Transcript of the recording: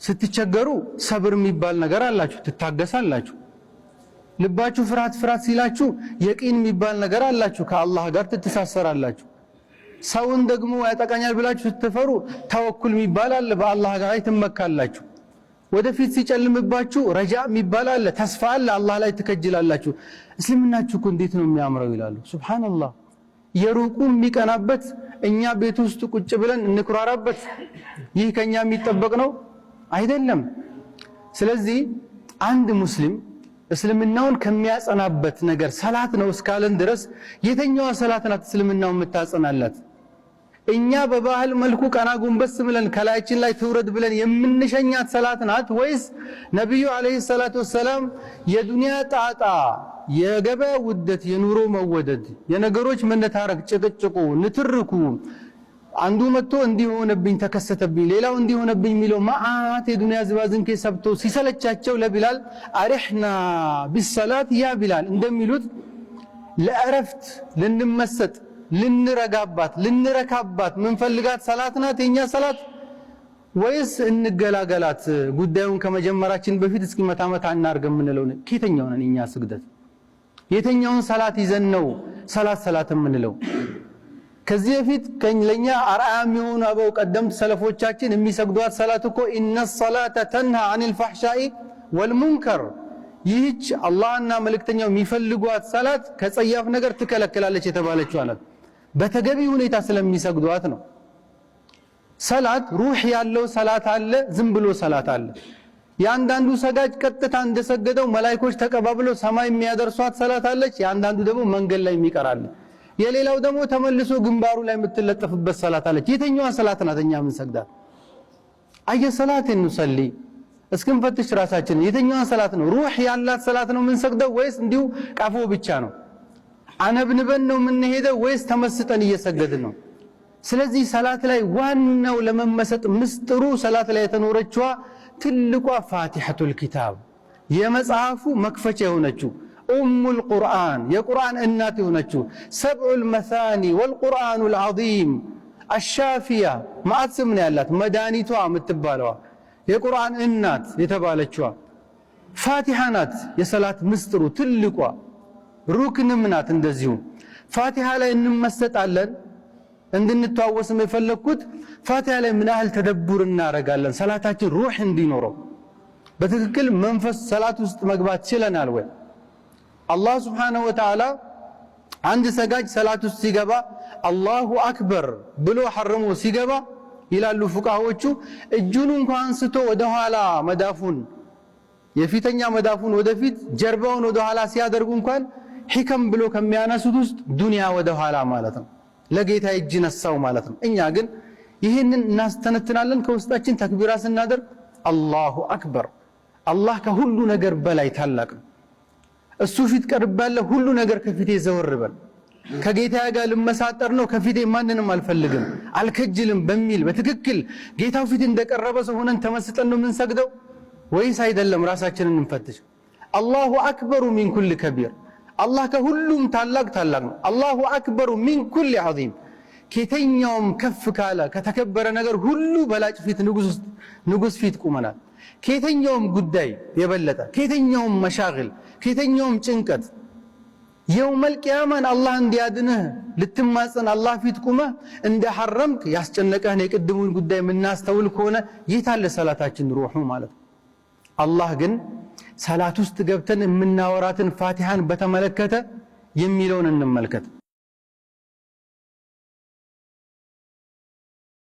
ስትቸገሩ ሰብር የሚባል ነገር አላችሁ፣ ትታገሳላችሁ። ልባችሁ ፍርሃት ፍርሃት ሲላችሁ የቂን የሚባል ነገር አላችሁ፣ ከአላህ ጋር ትተሳሰራላችሁ። ሰውን ደግሞ ያጠቃኛል ብላችሁ ስትፈሩ ተወኩል የሚባል አለ፣ በአላህ ጋር ላይ ትመካላችሁ። ወደፊት ሲጨልምባችሁ ረጃ የሚባል አለ፣ ተስፋ አለ፣ አላህ ላይ ትከጅላላችሁ። እስልምናችሁ እኮ እንዴት ነው የሚያምረው ይላሉ። ሱብሃነላህ፣ የሩቁ የሚቀናበት እኛ ቤት ውስጥ ቁጭ ብለን እንኩራራበት። ይህ ከኛ የሚጠበቅ ነው አይደለም። ስለዚህ አንድ ሙስሊም እስልምናውን ከሚያጸናበት ነገር ሰላት ነው እስካለን ድረስ የትኛዋ ሰላት ናት እስልምናውን የምታጸናላት? እኛ በባህል መልኩ ቀና ጎንበስ ብለን ከላያችን ላይ ትውረድ ብለን የምንሸኛት ሰላት ናት ወይስ ነቢዩ عليه الصلاة والسلام የዱንያ ጣጣ፣ የገበያ ውደት፣ የኑሮ መወደድ፣ የነገሮች መነታረክ፣ ጭቅጭቁ፣ ንትርኩ፣ አንዱ መጥቶ እንዲህ ሆነብኝ ተከሰተብኝ፣ ሌላው እንዲህ ሆነብኝ የሚለው መዓት የዱንያ ዝባዝንኬ ሰብቶ ሲሰለቻቸው ለቢላል أرحنا بالصلاة يا بلال እንደሚሉት ለእረፍት ልንመሰጥ፣ ልንረጋባት፣ ልንረካባት ምንፈልጋት ሰላት ናት የኛ ሰላት ወይስ እንገላገላት? ጉዳዩን ከመጀመራችን በፊት እስኪ መታ መታ እናርግ የምንለው ከየትኛው ነን እኛ? ስግደት የትኛውን ሰላት ይዘን ነው ሰላት ሰላት የምንለው? ከዚህ በፊት ለኛ አርአያ የሚሆኑ አበው ቀደምት ሰለፎቻችን የሚሰግዷት ሰላት እኮ إن الصلاة تنهى عن الفحشاء والمنكر፣ ይህች አላህና መልእክተኛው የሚፈልጓት ሰላት ከጸያፍ ነገር ትከለክላለች የተባለችው አላት። በተገቢ ሁኔታ ስለሚሰግዷት ነው። ሰላት ሩህ ያለው ሰላት አለ፣ ዝም ብሎ ሰላት አለ። የአንዳንዱ ሰጋጅ ቀጥታ እንደሰገደው መላይኮች ተቀባብለው ሰማይ የሚያደርሷት ሰላት አለች። የአንዳንዱ ደግሞ መንገድ ላይ የሚቀራል። የሌላው ደግሞ ተመልሶ ግንባሩ ላይ የምትለጠፍበት ሰላት አለች። የትኛዋ ሰላት ናት እኛ የምንሰግዳት? أي صلاة نصلي እስክንፈትሽ ራሳችንን የትኛዋን ሰላት ነው? ሩህ ያላት ሰላት ነው የምንሰግደው ወይስ እንዲሁ ቀፎ ብቻ ነው? አነብንበን ነው የምንሄደው ወይስ ተመስጠን እየሰገድን ነው? ስለዚህ ሰላት ላይ ዋናው ለመመሰጥ ምስጥሩ ሰላት ላይ የተኖረችዋ ትልቋ فاتحة الكتاب የመጽሐፉ መክፈቻ የሆነችው أم القرآن የቁርአን እናት የሆነችው السبع المثاني والقرآن العظيم الشافية ማዕት ስም ነው ያላት መድኃኒቷ የምትባለዋ የቁርአን እናት የተባለችዋ ፋቲሓ ናት። የሰላት ምስጥሩ ትልቋ ሩክንም ናት። እንደዚሁ ፋቲሓ ላይ እንመሰጣለን። እንድንተዋወስም የፈለግኩት ፋቲሓ ላይ ምን ያህል ተደቡር እናደርጋለን፣ ሰላታችን ሩህ እንዲኖረው በትክክል መንፈስ ሰላት ውስጥ መግባት ችለናል ወይ? አላህ ስብሓነሁ ወተዓላ አንድ ሰጋጅ ሰላት ውስጥ ሲገባ አላሁ አክበር ብሎ ሐርሞ ሲገባ ይላሉ ፉቃዎቹ፣ እጁን እንኳን አንስቶ ወደኋላ መዳፉን የፊተኛ መዳፉን ወደፊት ጀርባውን ወደኋላ ሲያደርጉ እንኳን ሒከም ብሎ ከሚያነሱት ውስጥ ዱንያ ወደኋላ ማለት ነው። ለጌታ እጅ ነሳው ማለት ነው። እኛ ግን ይህንን እናስተነትናለን። ከውስጣችን ተክቢራ ስናደርግ አላሁ አክበር፣ አላህ ከሁሉ ነገር በላይ ታላቅ ነው። እሱ ፊት ቀርባለሁ፣ ሁሉ ነገር ከፊቴ ዘወር በል፣ ከጌታ ጋር ልመሳጠር ነው፣ ከፊቴ ማንንም አልፈልግም፣ አልከጅልም በሚል በትክክል ጌታው ፊት እንደቀረበ ሰው ሆነን ተመስጠን ነው የምንሰግደው ወይስ አይደለም? ራሳችንን እንፈትሽ። الله أكبر من كل كبير፣ አላህ ከሁሉም ታላቅ ታላቅ ነው። الله أكبر من كل عظيم፣ ከየትኛውም ከፍ ካለ ከተከበረ ነገር ሁሉ በላጭ ፊት ንጉስ ፊት ቁመናል። ከየትኛውም ጉዳይ የበለጠ፣ ከየትኛውም መሻግል፣ ከየትኛውም ጭንቀት የውመል ቂያማን አላህ እንዲያድንህ ልትማፀን አላህ ፊት ቁመህ እንደ ሐረምክ ያስጨነቀህን የቅድሙን ጉዳይ የምናስተውል ከሆነ የታለ ሰላታችን ሩሑ ማለት ነው። አላህ ግን ሰላት ውስጥ ገብተን የምናወራትን ፋቲሃን በተመለከተ የሚለውን እንመልከት።